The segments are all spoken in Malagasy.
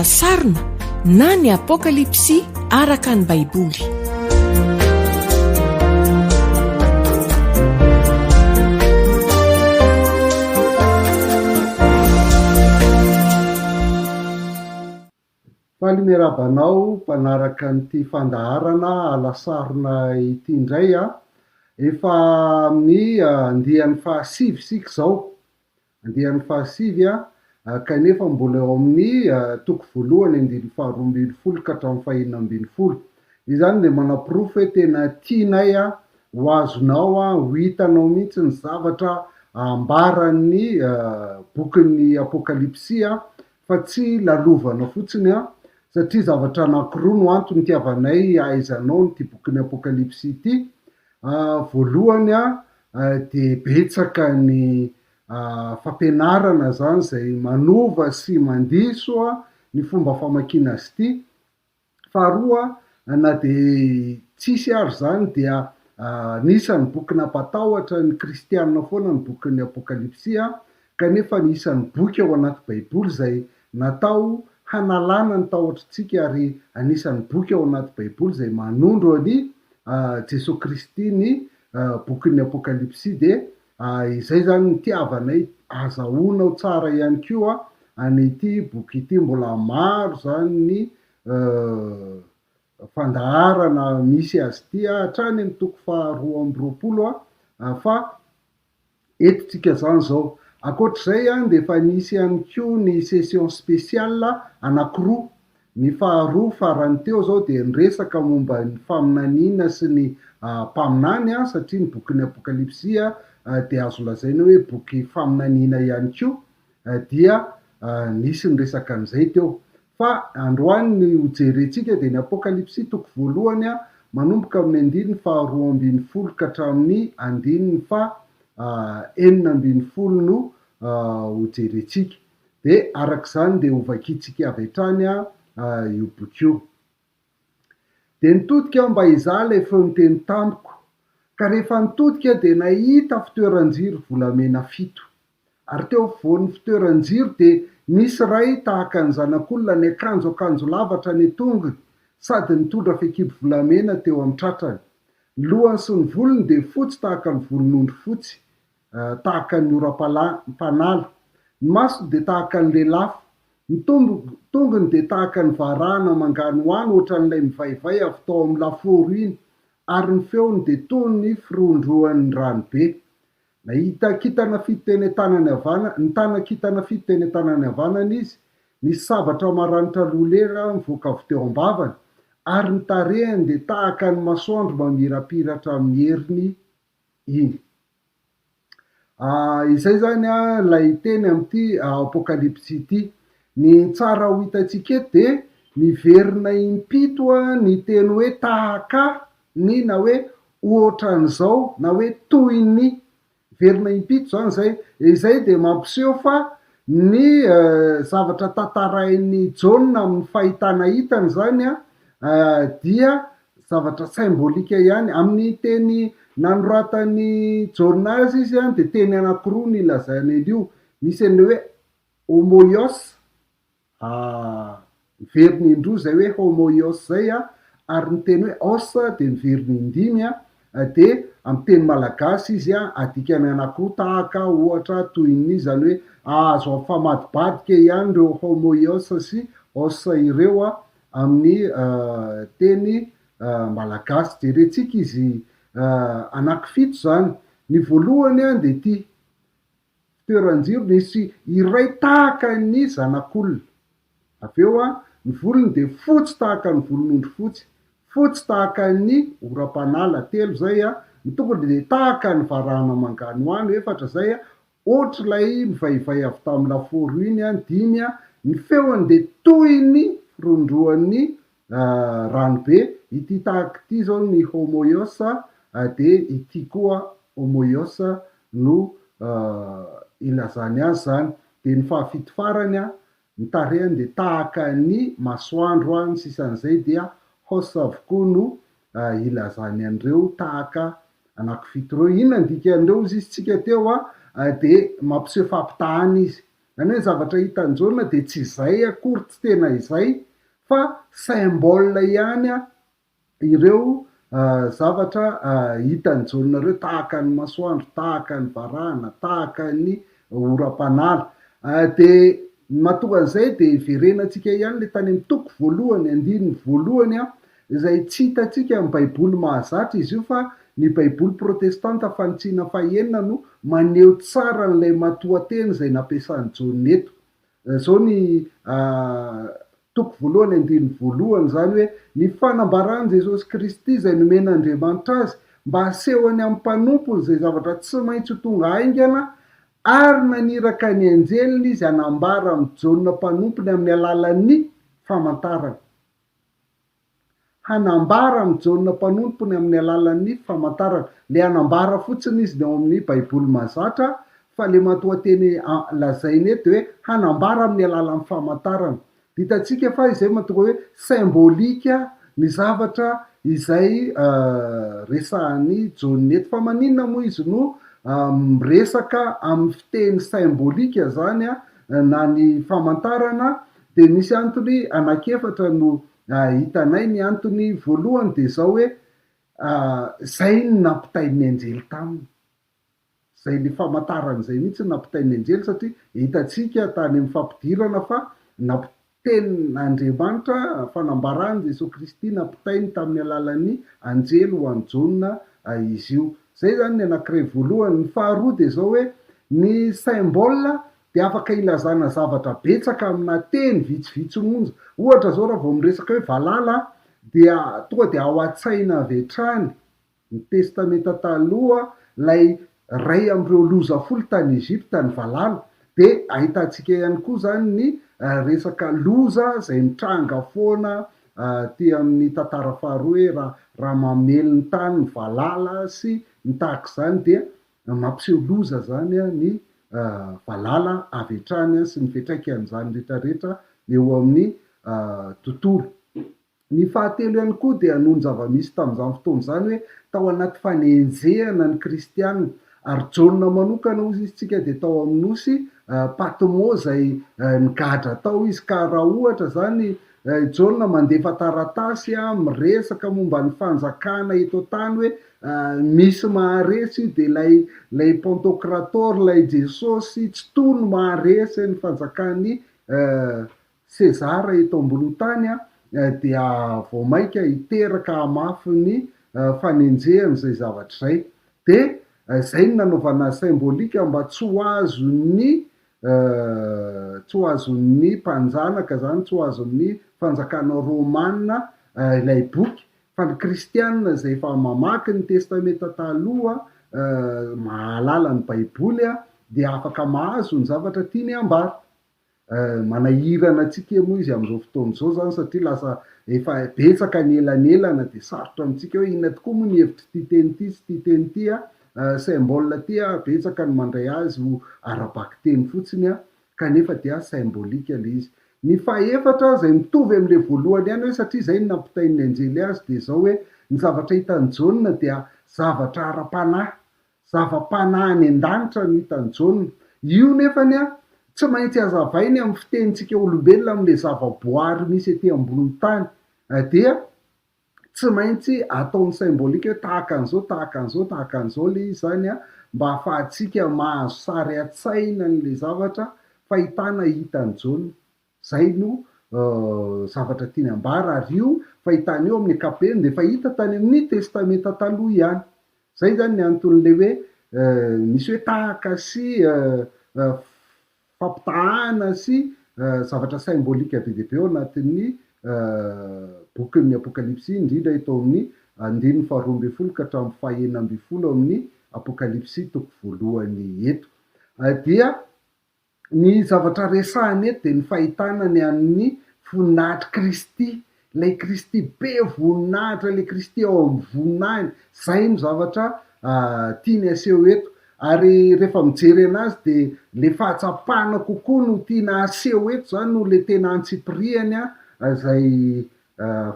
Alasarona na ny Apokalypsy araka ny Baiboly. Faly miarahaba anao mpanaraka an'ity fandaharana Alasarona ity indray aho. Efa amin'ny andiany fahasivy isika izao. Andiany fahasivy kanefa mbola eo amin'ny toko voalohany andininy faharoa 12 ka hatramin'ny fahenina 12. Izany dia manaporofo hoe tena tianay ho azonao, ho hitanao mihitsy ny zavatra ambaran'ny bokin'ny Apokalypsy fa tsy lalovana fotsiny satria zavatra anankiroa no antony itiavanay hahaizanao an'ity bokin'ny Apokalypsy ity. Voalohany dia betsaka ny fampianarana izany izay manova sy mandiso ny fomba famakiana azy ity. Faharoa, na dia tsisy ary izany dia anisan'ny boky nampatahotra ny kristiana foana ny bokin'ny Apokalypsy, kanefa anisan'ny boky ao anaty Baiboly izay natao hanalana ny tahotritsika ary anisan'ny boky ao anaty Baiboly izay manondro an'i Jesoa Kristy ny bokin'ny Apokalypsy dia izay izany no itiavanay azahoanao tsara ihany koa an'ity boky ity. Mbola maro izany ny fandaharana misy azy ity hatrany amin'ny toko faha 22 fa eto tsika izany izao. Ankoatr'izay dia efa nisy ihany koa ny session spéciale anankiroa. Ny faharoa farany teo izao dia niresaka momba ny faminaniana sy ny mpaminany satria ny bokin'ny Apokalypsy dia azo lazaina hoe boky faminaniana ihany koa dia nisy niresaka an'izay teo. Fa androany ny ho jerentsika dia ny Apokalypsy toko voalohany manomboka amin'ny andininy faha 12 ka hatramin'ny andininy faha 16 no ho jerentsika. Dia araka izany dia hovakintsika avy hatrany io boky io. Dia nitodika aho mba hizaha ilay feo niteny tamiko, ka rehefa nitodika aho dia nahita fitoeran-jiro volamena fito. Ary teo afovoan'ny fitoeran-jiro dia nisy iray tahaka ny zanak'olona niakanjo akanjo lava hatrany an-tongony sady nitondra fehikibo volamena teo amin'ny tratrany. Ny lohany sy ny volony dia fotsy tahaka ny volon'ondry fotsy, tahaka ny oram-panala. Ny masony dia tahaka ny lelafo. Ny tongony dia tahaka ny varahana manganohano hoatran'ilay mivaivay avy tao amin'ny lafaoro iny, ary ny feony dia toy ny firohondrohan'ny ranobe. Nahita kintana fito teny an-tanany havanana, nitana kintana fito teny an-tanany havanana izy, nisy sabatra maranitra roa lera nivoaka avy teo am-bavany, ary ny tarehiny dia tahaka ny masoandro mamirapiratra amin'ny heriny iny. Izay izany ilay teny amin'ity Apokalypsy ity. Ny tsara ho hitantsika eto dia miverina impito ny teny hoe tahaka ny na hoe ohatran'izao na hoe toy ny. Miverina impito izany izay. Izay dia mampiseho fa ny zavatra tantarain'i Jaona amin'ny fahitana hitany izany dia zavatra saimbôlika ihany. Amin'ny teny nanoratan'i Jaona azy izy dia teny anankiroa no ilazany an'io. Misy an'ilay hoe homoios, miverina indroa izay hoe homoios izay, ary ny teny hoe os dia miverina indimy, dia amin'ny teny malagasy izy adikany anankiroa tahaka, ohatra, toy ny, izany hoe azo afamadibadika ihany ireo homoios sy os ireo amin'ny teny malagasy. Jerentsika izy anankifito izany. Ny voalohany dia ity, fitoeran-jiro nisy iray tahaka ny zanak'olona. Avy eo, ny volony dia fotsy tahaka ny volon'ondry fotsy, fotsy tahaka ny oram-panala, telo izay, ny tongony dia tahaka ny varahana manganohano, efatra izay, Ohatr'ilay mivaivay avy tamin'ny lafaoro iny an, dimy an, ny feony dia toy ny firondroan'ny ranobe, ity tahaka ity izao ny homoios dia ity koa homoios no ilazany azy izany, dia ny fahafito farany an, ny tarehiny dia tahaka ny masoandro an, ny sisan'izay dia hos avokoa no ilazany an'ireo tahaka anankifito ireo. Inona ny dikan'ireo hozy izy tsika teo an, dia mampiseho fampitahana izy. Izany hoe ny zavatra hitan'i Jaona dia tsy izay akory, tsy tena izay fa symbole ihany ireo zavatra hitan'i Jaona ireo tahaka ny masoandro, tahaka ny varahana, tahaka ny oram-panala. Dia ny mahatonga an'izay dia hiverenantsika ihany ilay tany amin'ny toko voalohany, andininy voalohany, izay tsy hitantsika amin'ny Baiboly mahazatra izy io fa ny Baiboly protestanta fanitsiana fahenina no maneho tsara an'ilay matoanteny izay nampiasan'i Jaona eto. Izao ny toko voalohany andininy voalohany izany hoe, Ny fanambaran'i Jesosy Kristy izay nomen'Andriamanitra azy mba hasehony amin'ny mpanompony izay zavatra tsy maintsy ho tonga haingana, ary naniraka ny anjeliny izy hanambara amin'i Jaona mpanompony amin'ny alalan'ny famantarana. Hanambara amin'i Jaona mpanompony amin'ny alalan'ny famantarana. Ilay hanambara fotsiny izy ny ao amin'ny Baiboly mahazatra, fa ilay matoanteny lazainy eto dia hoe hanambara amin'ny alalan'ny famantarana. Hitantsika fa izay mahatonga hoe symbolique ny zavatra izay resahan'i Jaona eto. Fa maninona moa izy no miresaka amin'ny fiteny symbolique izany na ny famantarana? Dia misy antony anankiefatra no hitanay. Ny antony voalohany dia izao hoe, izay no nampitain'ny anjely taminy. Izay ilay famantarana izay mihitsy no nampitain'ny anjely satria hitantsika tany amin'ny fampidirana fa nampitenin'Andriamanitra, fanambaran'i Jesoa Kristy nampitainy tamin'ny alalan'ny anjely ho an'i Jaona izy io. Izay izany ny anankiray voalohany. Ny faharoa dia izao hoe, ny symbole dia afaka ilazana zavatra betsaka amina teny vitsivitsy monja. Ohatra izao raha vao miresaka hoe valala dia tonga dia ao an-tsaina avy hatrany ny Testamenta Taloha ilay iray amin'ireo loza folo tany Egypta ny valala. Dia ahitantsika ihany koa izany ny resaka loza izay mitranga foana aty amin'ny tantara faharoa hoe raha raha mamely ny tany ny valala sy ny tahaka izany dia Mampiseho loza izany ny valala avy hatrany sy ny fiantraikan'izany rehetrarehetra eo amin'ny tontolo. Ny fahatelo ihany koa dia noho ny zava-misy tamin'izany fotoana izany hoe tao anaty fanenjehana ny kristiana ary Jaona manokana hozy izy tsika dia tao amin'ny nosy Patmo izay nigadra tao izy ka raha ohatra izany I Jaona mandefa taratasy miresaka momba ny fanjakana eto an-tany hoe misy maharesy io dia ilay ilay Pantokrator, ilay Jesosy tsitoha no maharesy ny fanjakan'i Sezara eto ambony tany dia vao mainka hiteraka hamafy ny fanenjehana izay zavatra izay. Dia izay no nanaovana symbolique mba tsy ho azon'ny Tsy ho azon'ny mpanjanaka izany, tsy ho azon'ny fanjakana romana ilay boky, fa ny kristiana izay efa mamaky ny Testamenta Taloha, mahalala ny Baiboly dia afaka mahazo ny zavatra tiany hambara. Manahirana antsika moa izy amin'izao fotoana izao izany satria lasa efa betsaka ny elanelana dia sarotra amintsika hoe inona tokoa moa ny hevitr'ity teny ity sy ity teny ity. Symbole ity a, betsaka ny mandray azy ho ara-bakiteny fotsiny a, kanefa dia symbolique ilay izy. Ny fahefatra izay mitovy amin'ilay voalohany ihany hoe satria izay no nampitain'ny anjely azy dia izao hoe ny zavatra hitan'i Jaona dia zavatra ara-panahy, zava-panahy any an-danitra no hitan'i Jaona. Io nefany a, tsy maintsy hazavainy amin'ny fitenintsika olombelona amin'ilay zava-boary misy ety ambonin'ny tany dia Tsy maintsy ataony symbolique hoe tahaka an'izao, tahaka an'izao, tahaka an'izao ilay izy izany an, mba hahafahantsika mahazo sary an-tsaina an'ilay zavatra fahitana hitan'i Jaona. Izay no zavatra tiany ambara ary io fahitana io amin'ny ankapobeny dia efa hita tany amin'ny Testamenta Taloha ihany. Izay izany ny anton'ilay hoe misy hoe tahaka sy fampitahana sy zavatra symbolique be dia be ao anatin'ny bokin'ny Apokalypsy, indrindra eto amin'ny andininy faharoa ambin'ny folo ka hatramin'ny fahenina ambin'ny folo amin'ny Apokalypsy toko voalohany eto. Dia ny zavatra resahina eto dia ny fahitana ny an'ny voninahitr'i Kristy Ilay Kristy be voninahitra, ilay Kristy ao amin'ny voninahiny, izay no zavatra tiany aseho eto. Ary rehefa mijery an'azy dia ilay fahatsapana kokoa no tiana aseho eto izany no ilay tena antsipirihany izay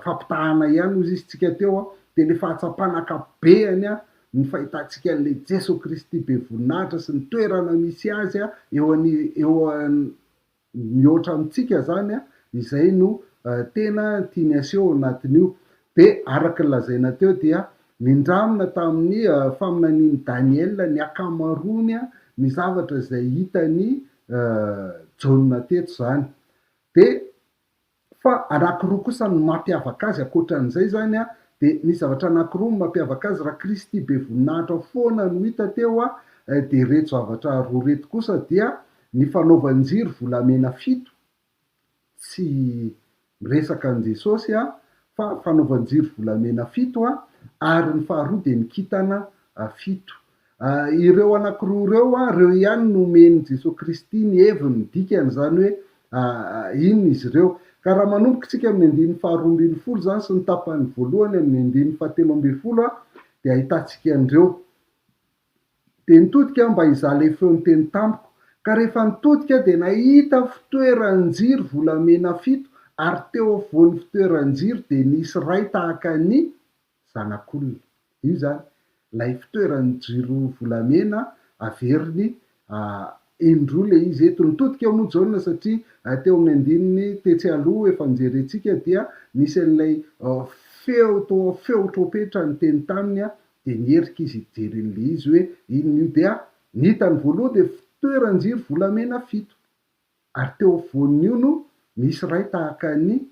fampitahana ihany hozy izy tsika teo, dia ilay fahatsapana ankapobeany. ny fahitantsika an'ilay Jesoa Kristy be voninahitra sy ny toerana misy Azy eo ani eo mihoatra amintsika izany, izay no tena tiany aseho ao anatin'io. Dia araka ny lazaina teo dia nindramina tamin'ny faminanian'i Daniela ny ankamaroany ny zavatra izay hitan'i Jaona teto izany. Dia Fa anankiroa kosa no mampiavaka azy ankoatran'izay izany an, dia misy zavatra anankiroa no mampiavaka azy, raha Kristy be voninahitra foana no hita teo an, dia ireto zavatra roa ireto kosa dia ny fanaovan-jiro volamena fito, tsy miresaka an'i Jesosy an, fa fanaovan-jiro volamena fito an, ary ny faharoa dia ny kintana fito. Ireo anankiroa ireo, ireo ihany no omen'i Jesoa Kristy ny heviny, ny dikany izany hoe inona izy ireo. Ka raha manomboka isika amin'ny andininy faharoa ambin'ny folo izany sy ny tapany voalohany amin'ny andininy fahatelo ambin'ny folo dia ahitantsika an'ireo. Dia nitodika aho mba hizaha ilay feo niteny tamiko, ka rehefa nitodika aho dia nahita fitoeran-jiro volamena fito, ary teo afovoan'ny fitoeran-jiro dia nisy iray tahaka ny zanak'olona. Io izany ilay fitoeran'ny jiro volamena averiny indroa ilay izy eto. Nitodika moa Jaona satria teo amin'ny andininy tetsy aloha efa nojerentsika dia nisy an'ilay feo toa feo trompetra niteny taminy dia niherika izy hijery an'ilay izy hoe inona io dia ny hitany voalohany dia fitoeran-jiro volamena fito. Ary teo afovoan'io no nisy iray tahaka ny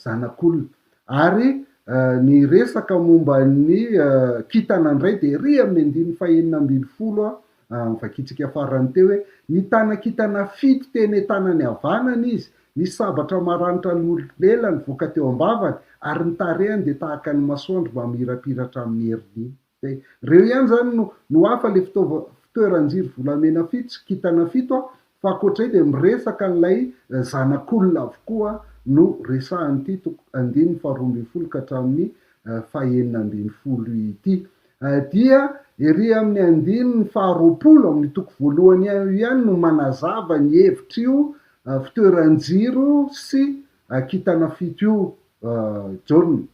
Zanak'olona. Ary ny resaka momba ny kintana indray dia ery amin'ny andininy fahenina ambin'ny folo novakintsika farany teo hoe, Nitana kintana fito teny an-tanany havanana izy, nisy sabatra maranitra lela nivoaka teo am-bavany, ary ny tarehiny dia tahaka ny masoandro mamirapiratra amin'ny heriny. Zay. Reo ihany zany no no hafa le fitaova fitoeran-jiro volamena fito sy kintana fito a, fa ankoatr'izay dia miresaka an'ilay zanak'olona avokoa no resahan'ity toko andininy faharoa ambin'ny folo ka hatramin'ny fahenina ambin'ny folo ity. Dia ery amin'ny andininy faharoapolo amin'ny toko voalohany io ihany no manazava ny hevitr'io fitoeran-jiro sy kintana fito io Jaona.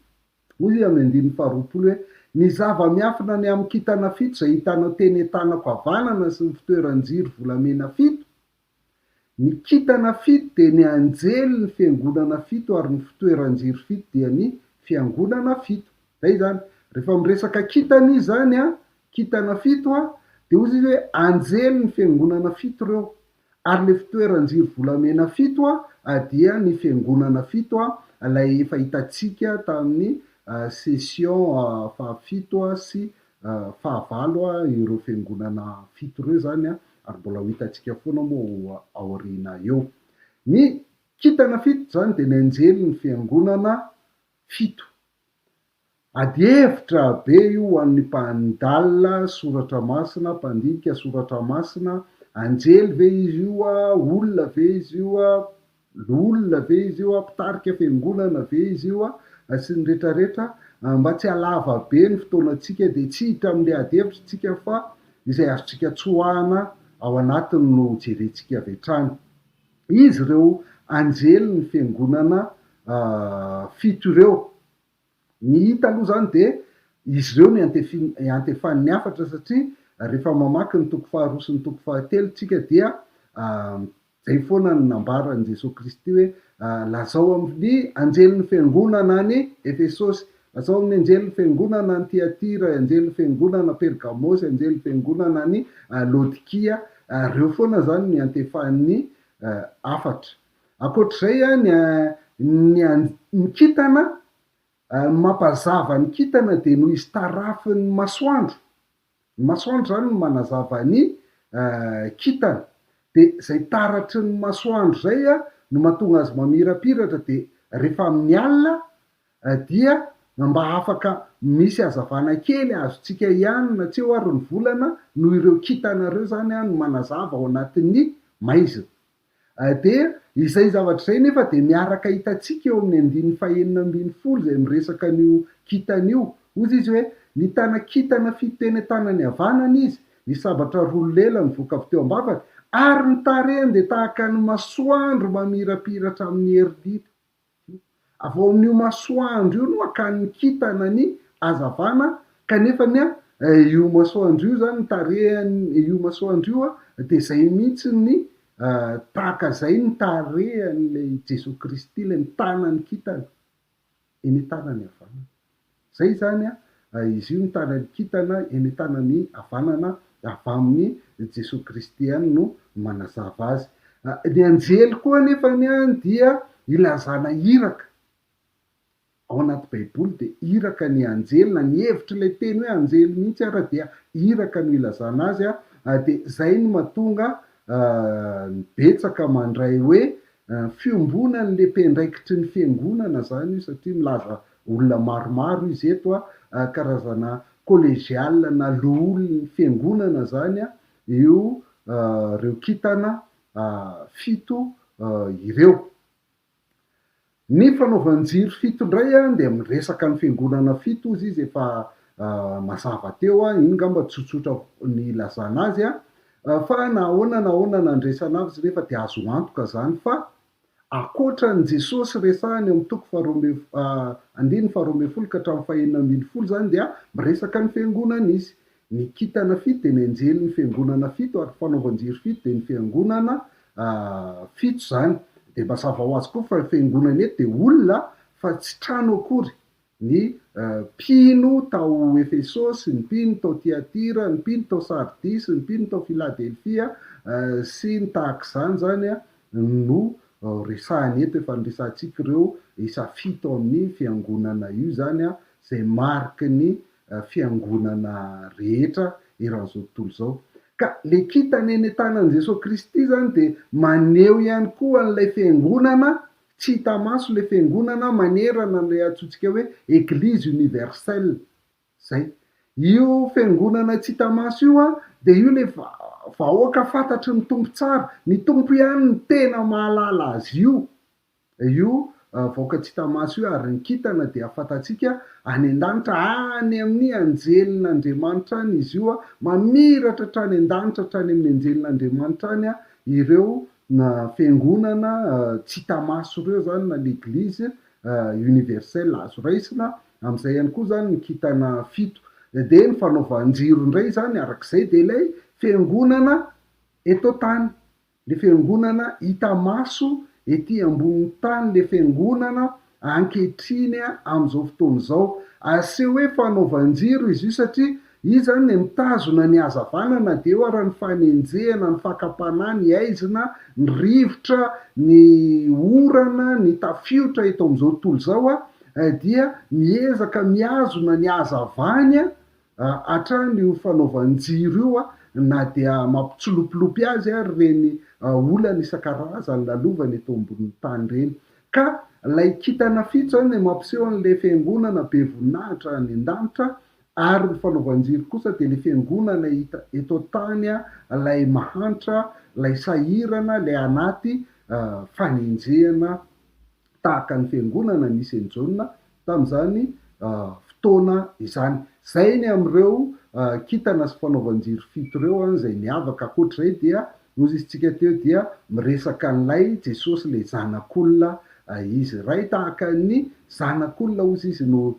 Hoy izy amin'ny andininy faharoapolo hoe, Ny zava-miafina ny amin'ny kintana fito izay hitanao teny an-tanako havanana sy ny fitoeran-jiro volamena fito. Ny kintana fito dia ny anjelin'ny fiangonana fito ary ny fitoeran-jiro fito dia ny fiangonana fito. Izay izany. Rehefa miresaka kintana izy izany an, kintana fito an, dia hoy izy hoe anjelin'ny fiangonana fito ireo. Ary ilay fitoeran-jiro volamena fito dia ny fiangonana fito ilay efa hitantsika tamin'ny session fahafito sy fahavalo ireo fiangonana fito ireo izany ary mbola ho hitantsika foana moa aoriana eo. Ny kintana fito izany dia ny anjelin'ny fiangonana fito. Adihevitra be io ho an'ny mpandalina soratra masina, mpandinika soratra masina, anjely ve izy io, olona ve izy io, loholona ve izy io, mpitarika fiangonana ve izy io, sy ny retraretra, mba tsy halava be ny fotoanantsika dia tsy hiditra amin'ilay adihevitra isika fa izay azontsika tsoahana ao anatiny no jerentsika avy hatrany. Izy ireo anjelin'ny fiangonana fito ireo. Ny hita aloha izany dia izy ireo no iantefan'ny hafatra satria rehefa mamaky ny toko faharoa sy ny toko fahatelo tsika dia izay foana no nambaran'i Jesoa Kristy hoe lazao amin'ny anjelin'ny fiangonana any Efesosy, lazao amin'ny anjelin'ny fiangonana any Tyatira, anjelin'ny fiangonana Pergamosy, anjelin'ny fiangonana any Laodikia, ireo foana izany no iantefan'ny hafatra. Ankoatr'izay, ny ny ny kintana, ny mampazava ny kintana dia noho izy tarafin'ny masoandro. Ny masoandro izany no manazava ny kintana. Dia izay taratry ny masoandro izay no mahatonga azy mamirapiratra dia rehefa amin'ny alina dia mba afaka misy hazavana kely azontsika ihany na tsy eo ary ny volana noho ireo kintana ireo izany no manazava ao anatin'ny maizina. Dia izay zavatra izay nefa dia miaraka hitantsika eo amin'ny andininy fahenina ambin'ny folo izay miresaka an'io kintana io. Hoy izy hoe, Nitana kintana fito teny an-tanany havanana izy, ny sabatra roa lela nivoaka avy teo am-bavany, ary ny tarehiny dia tahaka ny masoandro mamirapiratra amin'ny herin'ito. Avy ao amin'io masoandro io no akan'ny kintana ny hazavana kanefa ny Io masoandro io zany, ny tarehan', io masoandro io dia izay mihitsy ny tahaka izay ny tarehan'ilay Jesoa Kristy, ilay mitana ny kintana eny an-tanany havanana. Izay izany, izy io mitana ny kintana eny an-tanany havanana avy amin'i Jesoa Kristy ihany no manazava azy. Ny anjely koa anefany dia ilazana iraka. Ao anaty baiboly dia iraka ny anjely na ny hevitr'ilay teny hoe anjely mihitsy ara dia iraka no ilazana azy dia izay no mahatonga ny betsaka mandray hoe fiombonan'ilay mpiandraikitry ny fiangonana izany io satria milaza olona maromaro izy eto karazana collégial na loholon'ny fiangonana izany io ireo kintana fito ireo. Ny fanaovan-jiro fito indray dia miresaka ny fiangonana fito hozy izy efa mazava teo, iny ngamba tsotsotra ny ilazana azy fa na ahoana na ahoana nandraisana azy nefa dia azo antoka izany fa ankoatra an'i Jesosy resahiny eo amin'ny toko faharoa ambin'ny andininy faharoa ambin'ny folo ka hatramin'ny fahenina ambin'ny folo izany dia miresaka ny fiangonana izy. Ny kintana fito dia ny anjelin'ny fiangonana fito ary fanaovan-jiro fito dia ny fiangonana fito izany. Dia mazava ho azy koa fa ny fiangonana eto dia olona fa tsy trano akory. Ny mpino tao Efesosy, ny mpino tao Tyatira, ny mpino tao Sardisy, ny mpino tao Filadelfia sy ny tahaka izany izany no resahina eto. Efa niresahantsika ireo isa fito amin'ny fiangonana io izany izay mariky ny fiangonana rehetra eran'izao tontolo izao. Ka le kintana eny an-tanan'i Jesoa Kristy izany dia maneho ihany koa an'ilay fiangonana tsy hita maso, ilay fiangonana manerana an'ilay antsointsika hoe Eglise universelle. Izay. Io fiangonana tsy hita maso io an, dia io ilay vahoaka fantatry ny Tompo tsara. Ny Tompo ihany no tena mahalala azy io. Io vahoaka tsy hita maso io ary ny kintana dia fantatsika any an-danitra, any amin'ny anjelin'Andriamanitra any izy io, mamiratra hatrany an-danitra hatrany amin'ny anjelin'Andriamanitra any ireo fiangonana tsy hita maso ireo izany na l'eglise universelle azo raisina amin'izay ihany koa izany ny kintana fito. Dia ny fanaovan-jiro indray izany arak'izay dia ilay fiangonana eto an-tany. Le fiangonana hita maso ety ambonin'ny tany le fiangonana ankehitriny amin'izao fotoana izao. Aseho hoe fanaovan-jiro izy io satria izy zany le mitazona ny hazavana na dia eo ara ny fanenjehana, ny fakam-panahy, ny haizina, ny rivotra, ny orana, ny tafiotra eto amin'izao tontolo izao dia miezaka mihazona ny hazavany hatrany io fanaovan-jiro io na dia mampitsilopilopy azy ary ireny olana isan-karazany lalovany eto ambonin'ny tany ireny. Ka ilay kintana fito izany dia mampiseho an'ilay fiangonana be voninahitra any an-danitra ary ny fanaovan-jiro kosa dia ilay fiangonana hita eto an-tany ilay mahantra, ilay sahirana, ilay anaty fanenjehana tahaka ny fiangonana nisy an'i Jaona tamin'izany fotoana izany. Izay ny amin'ireo kintana sy fanaovan-jiro fito ireo izay miavaka. Ankoatr'izay dia nozizintsika teo dia miresaka an'ilay Jesosy ilay Zanak'olona izy. Iray tahaka ny Zanak'olona hozy izy no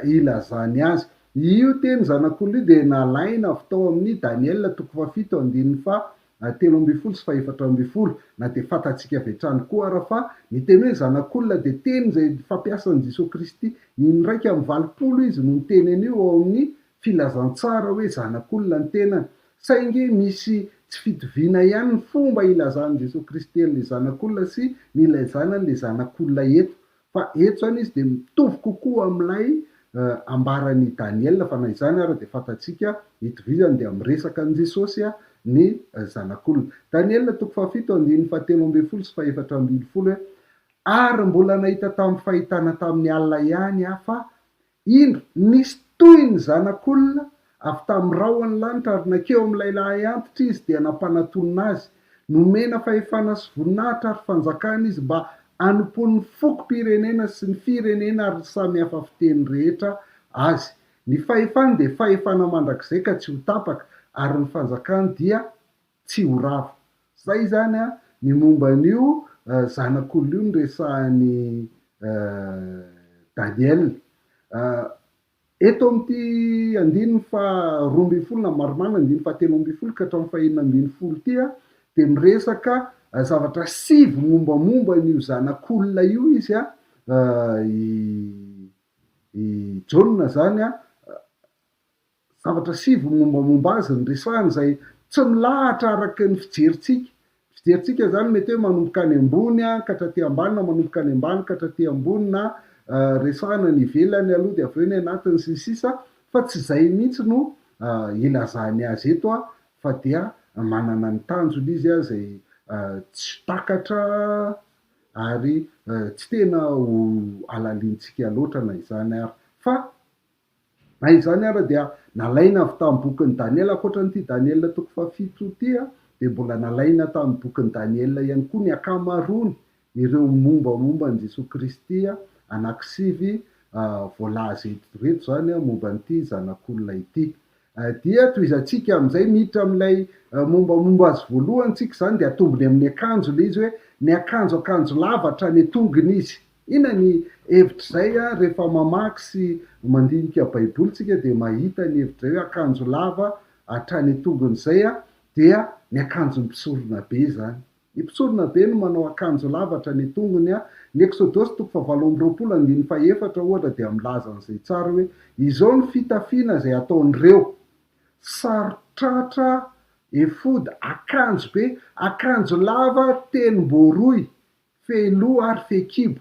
ilazany azy. Io teny Zanak'olona io dia nalaina avy tao amin'ny Daniela toko fahafito andininy faha 13 sy fahefatra ambin'ny folo, na dia fantatsika avy hatrany koa ara fa ny teny hoe Zanak'olona dia teny izay fampiasan'i Jesoa Kristy in-81 izy no niteny an'io ao amin'ny filazantsara hoe Zanak'olona ny tenany. Saingy misy tsy fitoviana ihany ny fomba ilazan'i Jesoa Kristy an'ilay Zanak'olona sy ny ilazana an'ilay Zanak'olona eto. Fa eto izany izy dia mitovy kokoa amin'ilay ambaran'i Daniela, fa na izany ara dia fantatsika itovizany dia miresaka an'i Jesosy ny Zanak'olona. Daniela toko fahafito andininy fahatelo ambin'ny folo sy fahefatra ambin'ny folo hoe, Ary mbola nahita tamin'ny fahitana tamin'ny alina ihany aho fa Indro, nisy toy ny zanak'olona avy tamin'ny rahon'ny lanitra ary nankeo amin'ilay lahy antitra izy dia nampanatonina azy. Nomena fahefana sy voninahitra ary fanjakana izy mba hanompoan'ny fokom-pirenena sy ny firenena ary ny samy hafa fiteny rehetra azy. Ny fahefany dia fahefana mandrakizay ka tsy ho tapaka, ary ny fanjakany dia tsy ho rava. Zay izany ny momba an'io zanak'olona io noresahan'i Daniel. Eto amin'ity andininy faha 12 na marimarina andininy faha 13 ka hatramin'ny faha 16 ity dia miresaka zavatra sivy mombamomba an'io zanak'olona io izy, i i Jaona izany, Zavatra sivy ny mombamomba azy no resahiny izay tsy milahatra araka ny fijerintsika. Ny fijerintsika izany mety hoe manomboka any ambony ka hatraty ambany na manomboka any ambany ka hatraty ambony na resahina ny ivelany aloha dia avy eo ny anatiny sy ny sisa fa tsy izay mihitsy no ilazany azy eto fa dia manana ny tanjony izy izay tsy takatra ary tsy tena ho halalintsika loatra na izany ary fa Na izany ara dia nalaina avy tamin'ny bokin'i Daniela, ankoatra an'ity Daniela toko fahafito ity dia mbola nalaina tamin'ny bokin'i Daniela ihany koa ny ankamaroany ireo mombamomba an'i Jesoa Kristy anankisivy voalaza eto ireto izany momba an'ity Zanak'olona ity. Dia tohizantsika amin'izay miditra amin'ilay mombamomba azy voalohany tsika izany dia atombony amin'ny akanjo ilay izy hoe niakanjo akanjo lava hatrany an-tongony izy. Inona ny hevitr'izay a? Rehefa mamaky sy mandinika baiboly tsika dia mahita ny hevitr'izay hoe akanjo lava hatrany an-tongony izay a, dia ny akanjon'ny mpisorona be izany. Ny mpisorona be no manao akanjo lava hatrany an-tongony a. Ny Eksodosy toko fahavalo amby roapolo andininy fahefatra ohatra dia milaza an'izay tsara hoe izao ny fitafiana izay ataon'ireo, saron-tratra, efoda, akanjo be, akanjo lava tenim-boaroy, Fehiloha ary fehikibo.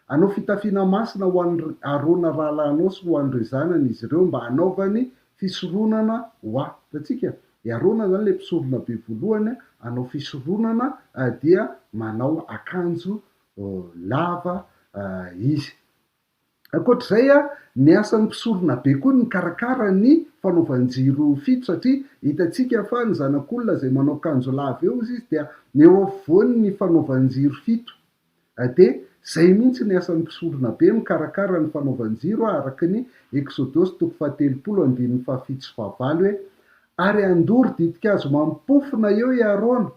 Hanao fitafiana masina ho an'i Arona rahalahinao sy ho an'ireo zanany izy ireo mba hanaovany fisoronana ho ahy. Hitantsika? I Arona izany ilay mpisorona be voalohany hanao fisoronana dia manao akanjo lava izy. Ankoatra izay, ny asan'ny mpisoronabe koa ny mikarakara ny fanaovan-jiro fito satria hitantsika fa ny zanak'olona izay manao akanjo lava eo izy dia ny eo afovoany ny fanaovan-jiro fito. Dia izay mihitsy ny asan'ny mpisoronabe mikarakara ny fanaovan-jiro araka ny Eksodosy toko fahatelopolo andininy fahafito sy fahavalo hoe, Ary handoro ditin-kazo mampofona eo i Arona,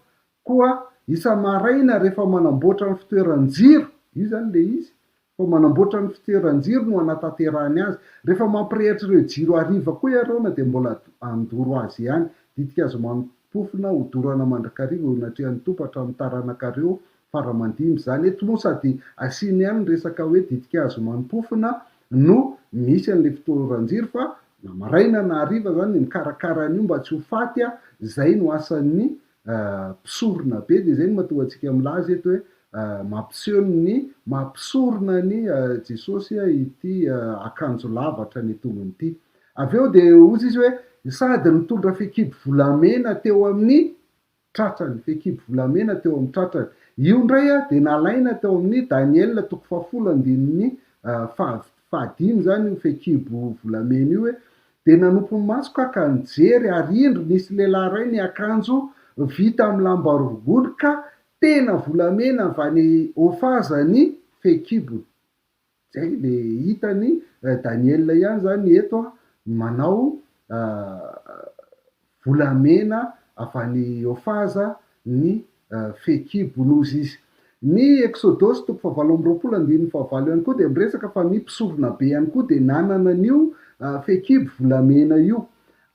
koa isa-maraina rehefa manamboatra ny fitoeran-jiro, io izany ilay izy, Fa manamboatra ny fitoeran-jiro no anatanterahany azy. Rehefa mampirehitra ireo jiro hariva koa i Arona dia mbola handoro azy ihany. Ditin-kazo mampofona ho dorana mandrakariva eo anatrehan'ny Tompo hatramin'ny taranakareo fara aman-dimby izany. Eto moa sady asiany ihany ny resaka hoe ditin-kazo mampofona no misy an'ilay fitoeran-jiro fa na maraina na hariva izany dia mikarakara an'io mba tsy ho faty izay no asan'ny mpisorona be dia izay no mahatonga antsika milaza eto hoe mampiseho ny maha mpisorona an'i Jesosy ity akanjo lava hatrany an-tongony ity. Avy eo dia hozy izy hoe sady nitondra fehikibo volamena teo amin'ny tratrany, fehikibo volamena teo amin'ny tratrany. Io indray dia nalaina teo amin'ny Daniela toko fahafolo andininy faha fahadimy izany io fehikibo volamena io hoe Dia nanopy ny masoko aho ka nijery, ary indro nisy lehilahy iray niakanjo vita amin'ny lamba rongony ka tena volamena avy any Ofaza ny fehikibony. Izay ilay hitan'i Daniela ihany izany eto manao volamena avy any Ofaza ny fehikibo nozy izy. Ny Eksodosy toko fahavalo amby roapolo andininy fahavalo ihany koa dia miresaka fa ny mpisoronabe ihany koa dia nanana an'io fehikibo volamena io.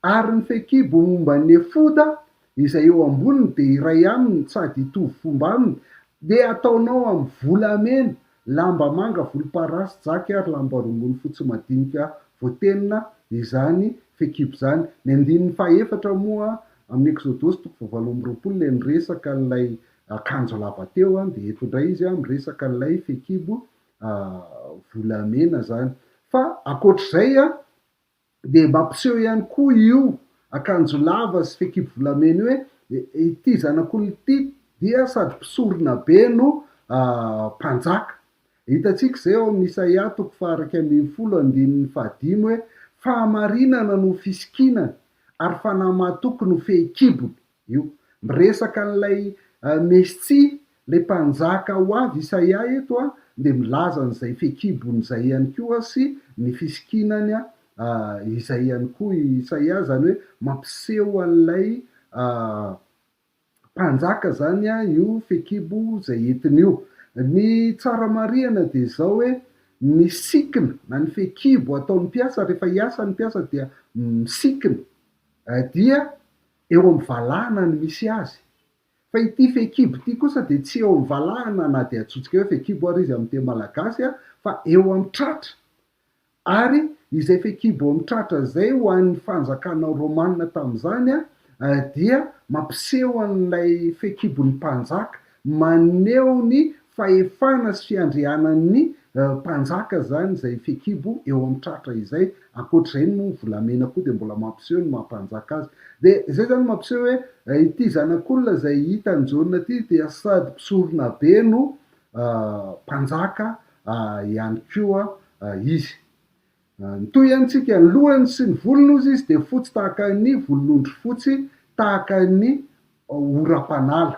Ary ny fehikibo momba ny efoda izay eo amboniny dia iray aminy sady hitovy fomba aminy, dia ataonao amin'ny volamena, lamba manga, volomparasy, jaky ary lamba rongony fotsy madinika voatenona izany fehikibo izany. Ny andininy fahaefatra moa Amin'ny Eksodosy toko fahavalo amby roapolo ilay niresaka an'ilay akanjo lava teo dia eto indray izy miresaka an'ilay fehikibo volamena izany. Fa ankoatr'izay dia mampiseho ihany koa io akanjo lava sy fehikibo volamena io hoe ity zanak'olona ity dia sady mpisorona be no mpanjaka. Hitantsika izay ao amin'ny Isaia toko faha-11 andininy fahadimy hoe fahamarinana no fisikinany ary fanahy mahatoky no fehikibony io. Miresaka an'ilay Mesia, ilay Mpanjaka ho avy Isaia eto dia milaza an'izay fehikibony izay ihany koa sy ny fisikinany izay ihany koa i Isaia, izany hoe mampiseho an'ilay Mpanjaka izany io fehikibo izay entiny io. Ny tsara marihana dia izao hoe. ny sikina na ny fehikibo ataon'ny mpiasa rehefa hiasa ny mpiasa dia misikina dia eo amin'ny valahana no misy azy. Fa ity fehikibo ity kosa dia tsy eo amin'ny valahana na dia antsointsika hoe fehikibo ary izy amin'ny teny malagasy fa eo amin'ny tratra. Ary izay fehikibo eo amin'ny tratra izay ho an'ny fanjakana romana tamin'izany dia mampiseho an'ilay fehikibon'ny mpanjaka, maneho ny fahefana sy fiandrianan'ny mpanjaka izany izay fehikibo eo amin'ny tratra izay. Ankoatr'izay moa ny volamena koa dia mbola mampiseho ny maha mpanjaka azy. Dia izay izany mampiseho hoe ity zanak'olona izay hitan'i Jaona ity dia sady mpisoronabe no mpanjaka ihany koa izy. Mitohy ihany tsika, ny lohany sy ny volony hozy izy dia fotsy tahaka ny volon'ondry fotsy, tahaka ny oram-panala.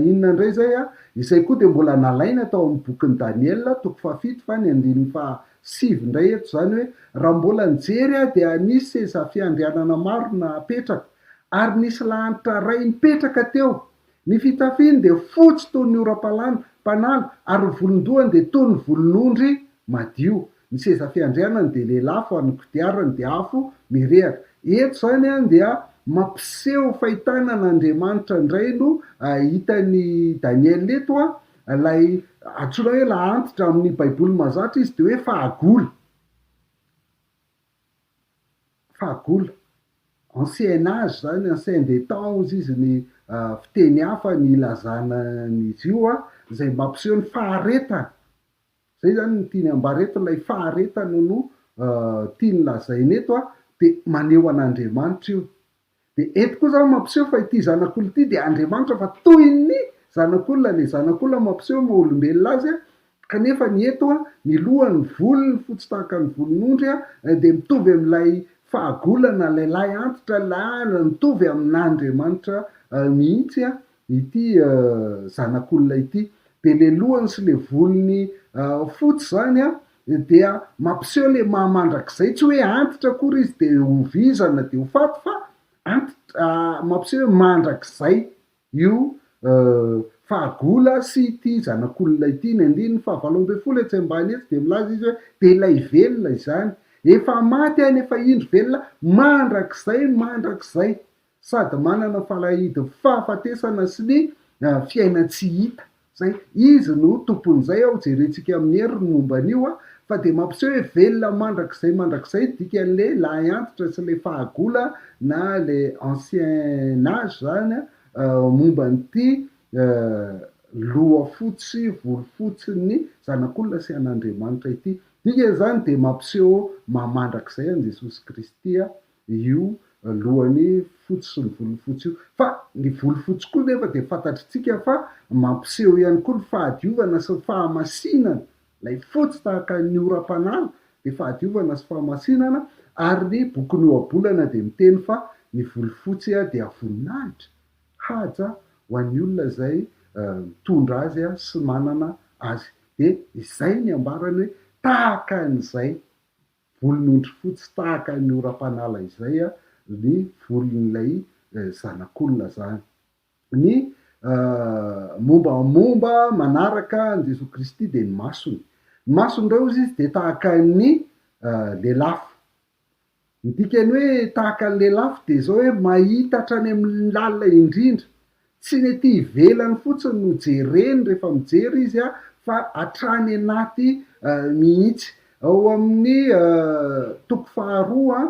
Inona indray izay? Izay koa dia mbola nalaina tao amin'ny bokin'i Daniela, toko fahafito fa ny andininy fahasivy indray eto izany hoe, Raha mbola nijery aho dia nisy seza fiandrianana maro napetraka, ary nisy lanitra iray nipetraka teo, Ny fitafiny dia fotsy toy ny oram-palana, mpanala, ary ny volon-dohany dia toy ny volon'ondry madio. Ny seza fiandrianany dia lelafo ary ny kodiarany dia afo mirehitra. Eto izany dia mampiseho fahitana an'Andriamanitra indray no hitan'i Daniela eto, ilay antsoina hoe lahy antitra amin'ny Baiboly mahazatra izy dia hoe fahagola. Fahagola, ancien age zany, ancien des temps hozy izy ny fiteny hafa ny ilazana an'izy io an, izay mampiseho ny faharetana, zay zany no tiany ambara eto, ilay faharetana no tiany lazaina eto an, dia maneho an'Andriamanitra io. Dia eto koa izany mampiseho fa ity zanak'olona ity dia Andriamanitra fa toy ny zanak'olona, ilay zanak'olona mampiseho ny maha olombelona azy kanefa ny eto ny lohany, ny volony fotsy tahaka ny volon'ondry dia mitovy amin'ilay fahagola na ilay lahy antitra, ilay mitovy amin'Andriamanitra mihitsy ity zanak'olona ity. Dia ilay lohany sy ilay volony fotsy izany dia mampiseho le maha mandrakizay, tsy hoe antitra akory izy de ho vizana de ho faty fa antitra, mampiseho hoe mandrakizay io fahagola sy ity zanak'olona ity. Ny andininy faha-18 etsy ambany etsy dia milaza izy hoe dia ilay velona izany, efa maty aho nefa indro velona mandrakizay mandrakizay. sady manana falahidin'ny fahafatesana sy ny fiainan-tsy hita. Zay, izy no tompon'izay ao, jerentsika amin'ny hery ny momba an'io a, fa dia mampiseho hoe velona mandrakizay mandrakizay dikan'le lahy antitra sy le fahagola na le ancien age zany a, momba an'ity loha fotsy volo fotsin'ny zanak'olona sy an'Andriamanitra ity. Dikan'izany dia mampiseho maha mandrakizay an'i Jesosy Kristy a, io lohany fotsy sy ny volony fotsy io. Fa ny volo fotsy koa nefa dia fantatritsika fa mampiseho ihany koa ny fahadiovana sy ny fahamasinana. Ilay fotsy tahaka ny oram-panala dia fahadiovana sy fahamasinana ary ny bokin'ny ohabolana dia miteny fa ny volo fotsy dia voninahitra, haja ho an'ny olona izay mitondra azy sy manana azy. Dia izay ny ambarany hoe tahaka an'izay. Volon'ondry fotsy tahaka ny oram-panala izay ny volon'ilay zanak'olona izany. Ny mombamomba manaraka an'i Jesoa Kristy dia ny masony. Ny masony indray hozy izy dia tahaka ny lelafo. Ny dikan'ny hoe tahaka ny lelafo dia izao hoe mahita hatrany amin'ny lalina indrindra. Tsy ny ety ivelany fotsiny no jereny rehefa mijery izy fa hatrany anaty mihitsy. Ao amin'ny toko faharoa,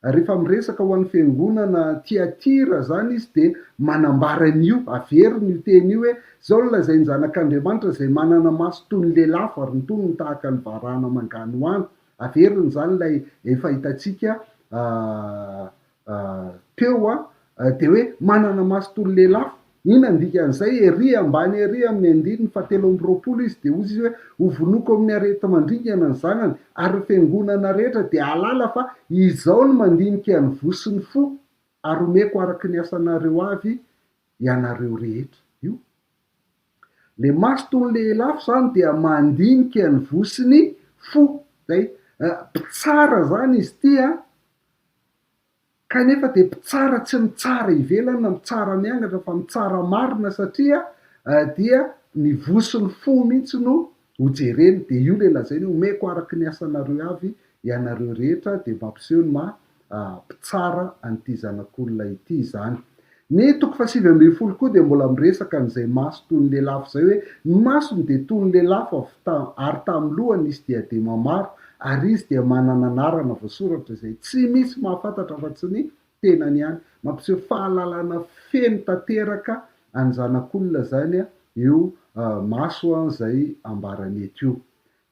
rehefa miresaka ho an'ny fiangonana Tyatira izany izy dia manambara an'io, averiny io teny io hoe, Izao no lazain'ny Zanak'Andriamanitra izay manana maso toy ny lelafo ary ny tongony tahaka ny varahana manganohano. Averiny izany ilay efa hitantsika teo dia hoe manana maso toy ny lelafo. Inona ny dikan'izay? Ery ambany ery amin'ny andininy fahatelo amby 20 izy dia hoy izy hoe, Hovonoiko amin'ny areti-mandringana ny zanany, ary ny fiangonana rehetra dia hahalala fa Izaho no mandinika ny voa sy ny fo, ary homeko araka ny asanareo avy ianareo rehetra. Io. Le maso toy ny lehilahy zany dia mandinika ny voa sy ny fo. Zay. Mpitsara zany izy ity an. Kanefa dia mpitsara tsy mitsara ivelany na mitsara miangatra fa mitsara marina satria dia ny voa sy ny fo mihitsy no. hojereny, dia io ilay lazainy hoe omeko araka ny asanareo avy ianareo rehetra, dia mampiseho ny maha mpitsara an'ity Zanak'olona ity izany. Ny toko fahasivy ambin'ny folo koa dia mbola miresaka an'izay maso toy ny lelafo izay hoe, ny masony dia toy ny lelafo avy ta, ary tamin'ny lohany nisy diadema maro, ary izy dia manana anarana voasoratra izay tsy misy mahafantatra afa-tsy ny tenany ihany. Mampiseho fahalalana feno tanteraka an'ny Zanak'olona izany io maso izay ambarany eto io.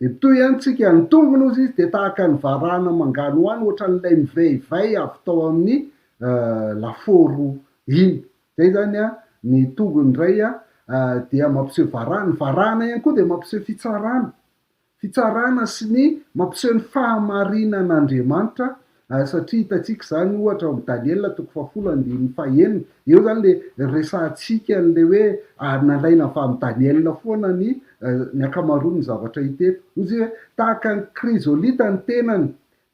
Dia mitohy ihany tsika, ny tongony hozy izy dia tahaka ny varahana manganohano ohatran'ilay mivaivay avy tao amin'ny lafaoro iny. Izay izany ny tongony indray dia mampiseho varahana. Ny varahana ihany koa dia mampiseho fitsarana. Fitsarana sy ny mampiseho ny fahamarinan'Andriamanitra satria hitantsika izany ohatra ao amin'ny Daniela toko fahafolo andininy fahenina, eo izany ilay resahantsika an'ilay hoe nalaina avy amin'i Daniela foana ny ny ankamaroan'ny zavatra hita eto. Hoy izy hoe tahaka ny krizolita ny tenany,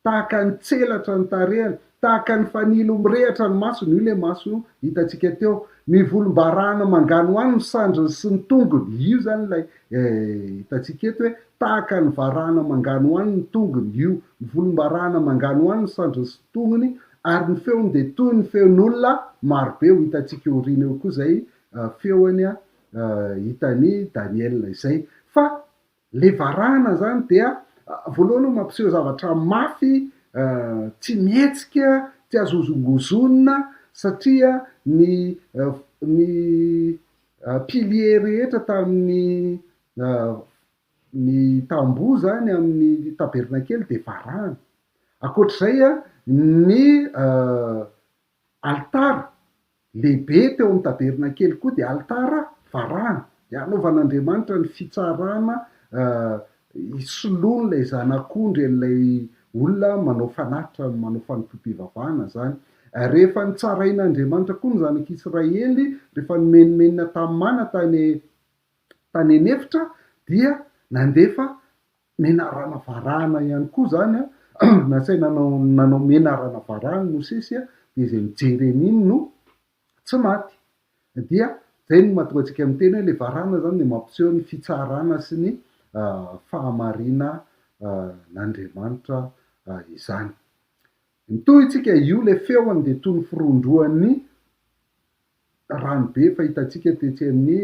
tahaka ny tselatra ny tarehiny, tahaka ny fanilo mirehatra ny masony, io ilay maso hitantsika teo, mivolombarahana manganohano ny sandriny sy ny tongony, io izany ilay hitantsika eto hoe tahaka ny varahana manganohano ny tongony, io, mivolombarahana manganohano ny sandriny sy ny tongony, ary ny feony dia toy ny feon'olona marobe, ho hitantsika aoriana eo koa izay feony hitan'i Daniela izay. Fa Le varahana zany dia voalohany aloha mampiseho zavatra mafy tsy mihetsika, tsy azo hozongozonina satria ny ny pilier rehetra tamin'ny ny tamboho zany amin'ny tabernakely dia varahana. Ankoatr'izay ny Alitara lehibe teo amin'ny tabernakely koa dia alitara varahana, dia hanaovan'Andriamanitra ny fitsarana hisoloany ilay zanak'ondry an'ilay olona manao fanatitra, manao fanompoam-pivavahana izany. Rehefa nitsarain'Andriamanitra koa ny zanak'Israely, rehefa nimenomenona tamin'ny mana tany tany an'efitra dia nandefa Menarana varahana ihany koa izany an, nasaina nanao nanao menarana varahana i Mosesy an, dia izay mijery an'iny no tsy maty. Dia izay no mahatonga antsika miteny hoe ilay varahana izany dia mampiseho ny fitsarana sy ny fahamarinan'Andriamanitra izany. Mitohy isika, io ilay feony dia toy ny firohondrohan'ny ranobe efa hitantsika tetsy amin'ny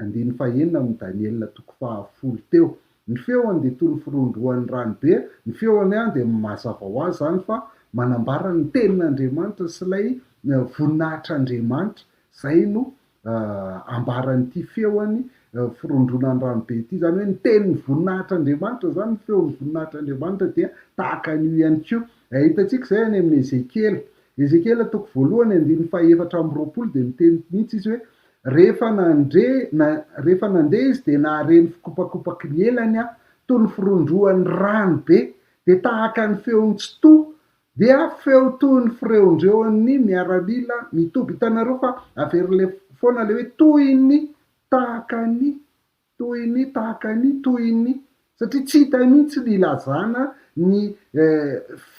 andininy fahenina amin'ny Daniela toko fahafolo teo. Ny feony dia toy ny firohondrohan'ny ranobe, ny feony dia mazava ho azy izany fa manambara ny tenin'Andriamanitra sy ilay voninahitr'Andriamanitra. Izay no ambaran'ity feony firohondroana ny ranobe ity, izany hoe ny tenin'ny voninahitr'Andriamanitra izany, ny feon'ny voninahitr'Andriamanitra dia tahaka an'io ihany koa. Hitantsika izay any amin'ny Ezekiela. Ezekiela toko voalohany andininy faha-24 dia miteny mihitsy izy hoe, Rehefa nandre, na, rehefa nandeha izy dia nahare ny fikopakopaky ny elany aho, toy ny firohondrohan'ny rano be, dia tahaka ny feon'ny tsitoha, dia feo toy ny fireondreon'ny miaramila mitoby. Hitanareo fa averin'ilay foana ilay hoe toy ny, tahaka ny. Toy ny, tahaka ny, toy ny. Satria tsy hita mihitsy ny ilazana ny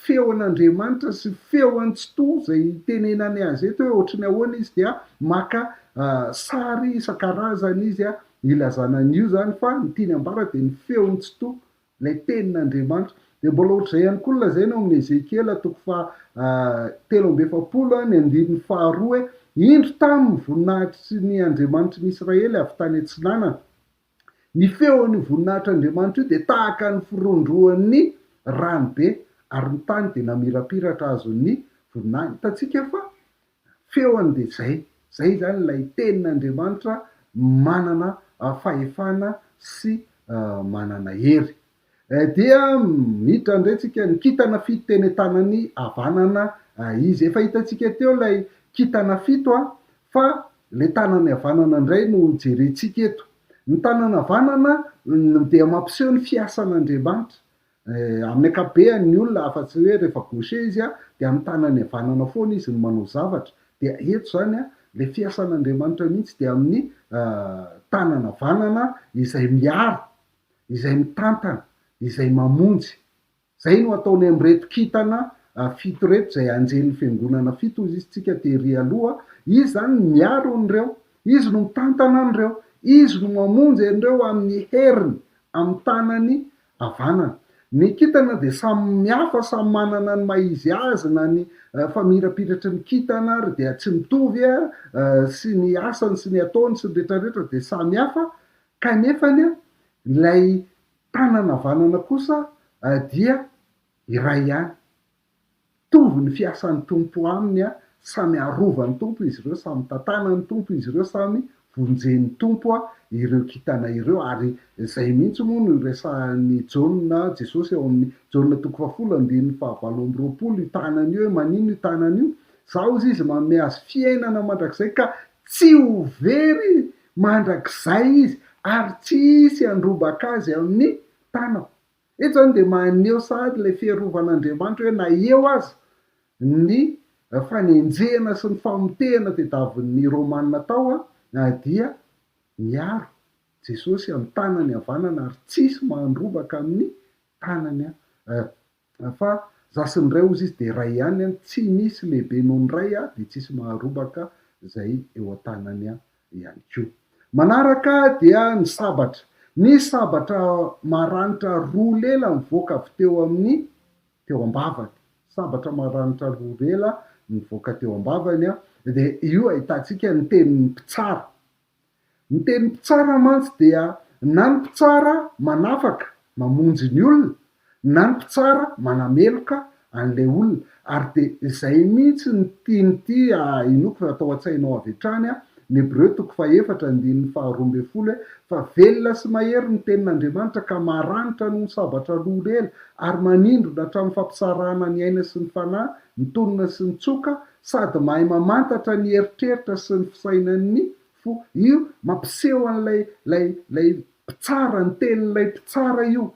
feon'Andriamanitra sy feon'ny Tsitoha izay itenenany azy eto hoe ohatry ny ahoana izy dia maka sary isan-karazany izy ilazana an'io izany fa ny tiany ambara dia ny feon'ny Tsitoha, ilay tenin'Andriamanitra. Dia mbola ohatr'izay ihany koa no lazaina ao amin'ny Ezekiela toko faha 43 ny andininy faharoa hoe, Indro tamy ny voninahitry ny Andriamanitry ny Israely avy tany atsinanana. Ny feon'io voninahitr'Andriamanitra io dia tahaka ny firohondrohon'ny rano be, ary ny tany dia namirapiratra azon'ny voninahiny. Hitantsika fa feony dia izay. Izay izany ilay tenin'Andriamanitra manana fahefana sy manana hery. Dia miditra indray tsika ny kintana fito teny an-tanany havanana izy. Efa hitantsika teo ilay kintana fito fa ilay tanany havanana indray no jerentsika eto. Ny tanana havanana dia mampiseho ny fiasan'Andriamanitra. Amin'ny ankapobeny ny olona afa-tsy hoe rehefa gaucher izy dia amin'ny tanany havanana foana izy no manao zavatra. Dia eto izany ilay fiasan'Andriamanitra mihitsy dia amin'ny tanana havanana izay miaro, izay mitantana, izay mamonjy. Izay no ataony amin'ireto kintana fito ireto izay anjelin'ny fiangonana fito hozy izy tsika tery aloha. Izy izany no miaro an'ireo, Izy no mitantana an'ireo, Izy no mamonjy an'ireo amin'ny heriny. amin'ny tanany havanana. Ny kintana dia samy hafa, samy manana ny maha izy azy, na ny famirapiratry ny kintana ary dia tsy mitovy sy ny asany sy ny ataony sy ny rehetrarehetra dia samy hafa, kanefany ilay tanana havanana kosa dia iray ihany. Mitovy ny fiasan'ny Tompo aminy, samy arovan'ny Tompo izy ireo, samy tantanan'ny Tompo izy ireo, samy vonjen'ny Tompo ireo kintana ireo, ary izay mihitsy moa no iresahan'i Jaona, Jesosy ao amin'ny Jaona toko fahafolo andininy fahavalo amby roapolo io tanana io hoe maninona io tanana io? Izaho hozy izy manome azy fiainana mandrakizay ka tsy ho very mandrakizay izy ary tsy hisy handrombaka azy amin'ny tanako. Eto izany dia maneho sahady ilay fiarovan'Andriamanitra hoe na eo aza ny fanenjehana sy ny famotehana tediavin'ny Romana tao dia miaro Jesosy amin'ny tanany havanana ary tsisy mandrobaka amin'ny tanany fa za sy ny Ray hozy izy dia iray ihany, tsy misy lehibe noho ny Ray dia tsisy maharobaka izay eo an-tanany ihany koa. Manaraka dia ny sabatra. Ny sabatra maranitra roa lela nivoaka avy teo amin'ny teo am-bavany. Sabatra maranitra roa lela nivoaka teo am-bavany dia io ahitantsika ny tenin'ny mpitsara. Ny tenin'ny mpitsara mantsy dia na ny mpitsara manafaka, mamonjy ny olona, na ny mpitsara manameloka an'ilay olona. Ary dia izay mihitsy no tian'ity inoako fa atao an-tsainao avy hatrany, ny Hebreo toko fahefatra andininy faharoa ambin'ny folo hoe, Fa velona sy mahery ny tenin'Andriamanitra ka maranitra noho ny sabatra roa lela, ary manindrona hatramin'ny fampisarahana ny aina sy ny fanahy, ny tonona sy ny tsoka, sady mahay mamantatra ny eritreritra sy ny fisainan'ny fo. Io mampiseho an'ilay ilay ilay mpitsara, ny tenin'ilay mpitsara io.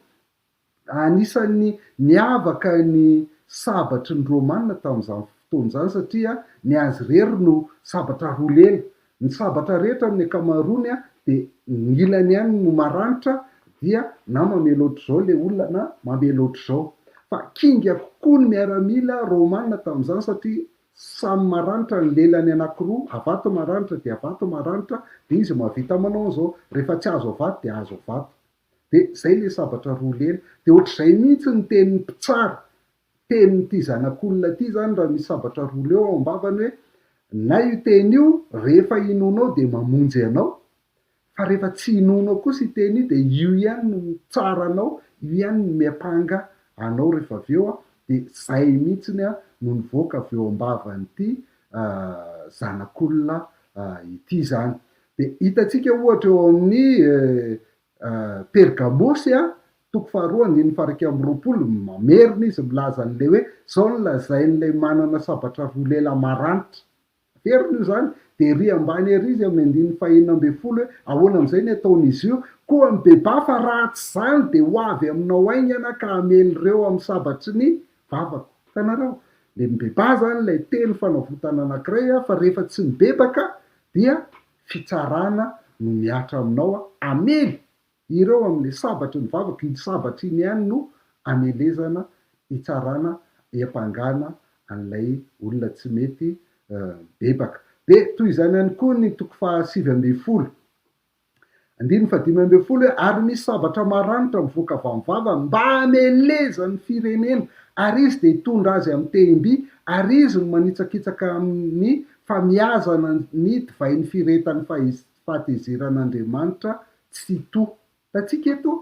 Anisan'ny niavaka ny sabatry ny Romana tamin'izany fotoana izany satria ny azy irery no sabatra roa lela. Ny sabatra rehetra amin'ny ankamaroany dia ny ilany ihany no maranitra dia na mamela ohatr'izao ilay olona na mamela ohatr'izao. Fa kinga kokoa ny miaramila Romana tamin'izany satria samy maranitra ny lelany anankiroa, avato maranitra dia avato maranitra dia izy mahavita manao an'izao. Rehefa tsy azo avato dia azo avato. Dia izay ilay sabatra roa lela. Dia ohatr'izay mihitsy ny tenin'ny mpitsara, tenin'ity zanak'olona ity izany raha misy sabatra roa leo ao am-bavany hoe na io teny io rehefa inoanao dia mamonjy anao, fa rehefa tsy inoanao kosa io teny io dia io ihany no mitsara anao, io ihany no miampanga anao rehefa avy eo, dia izay mihitsy no nivoaka avy eo am-bavan'ity zanak'olona ity izany. Dia hitantsika ohatra eo amin'ny Pergamosy, toko faharoa andininy faha-21, mamerina izy milaza an'ilay hoe, izao no lazain'ilay manana sabatra roa lela maranitra. Averina io izany, dia ery ambany ery izy amin'ny andininy faha-16 hoe, ahoana amin'izay ny ataon'izy io? Koa mibebaha fa raha tsy izany dia ho avy aminao haingana ka hamely ireo amin'ny sabatry ny vavako. Hitanareo? Ilay mibebaha izany ilay teny fanavotana anankiray fa rehefa tsy mibebaka dia fitsarana no mihatra aminao hamely ireo amin'ilay sabatry ny vavako, iny sabatra iny ihany no hamelezana, hitsarana, hiampangana an'ilay olona tsy mety mibebaka. Dia toy izany ihany koa ny toko faha-19. Andininy fahadimy ambin'ny folo hoe, Ary misy sabatra maranitra mivoaka avy amin'ny vavany mba hamelezany ny firenena, ary izy dia hitondra azy amin'ny tehim-by, ary izy no manitsakitsaka amin'ny famiazana ny divain'ny firehetan'ny fahatezeran'Andriamanitra Tsitoha. Hitantsika eto,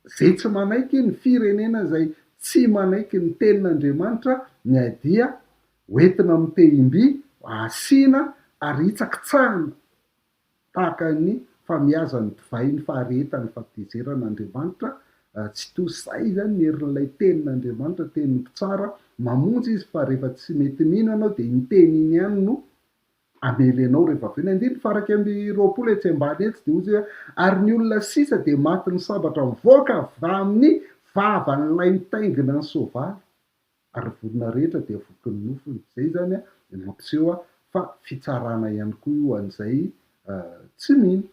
izay tsy manaiky, ny firenena izay tsy manaiky ny tenin'Andriamanitra, ny dia hoentina amin'ny tehim-by, hasiana ary hitsakitsahana. Tahaka ny famiazan'ny divay ny faharetan'ny fahatezeran' Andriamanitra, tsy toa izay izany ny herin'ilay tenin' Andriamanitra, tenin'ny mpitsara, mamonjy izy fa rehefa tsy mety mino ianao dia iny teny iny ihany no hamely anao rehefa avy eo. Ny andininy faha-21 etsy ambany etsy dia hoy izy hoe, Ary ny olona sisa dia matin'ny sabatra mivoaka avy amin'ny vavan'ilay mitaingina ny soavaly. ary vorona rehetra dia vokin'ny nofony. Izay izany dia mampiseho fa fitsarana ihany koa io ho an'izay tsy mino.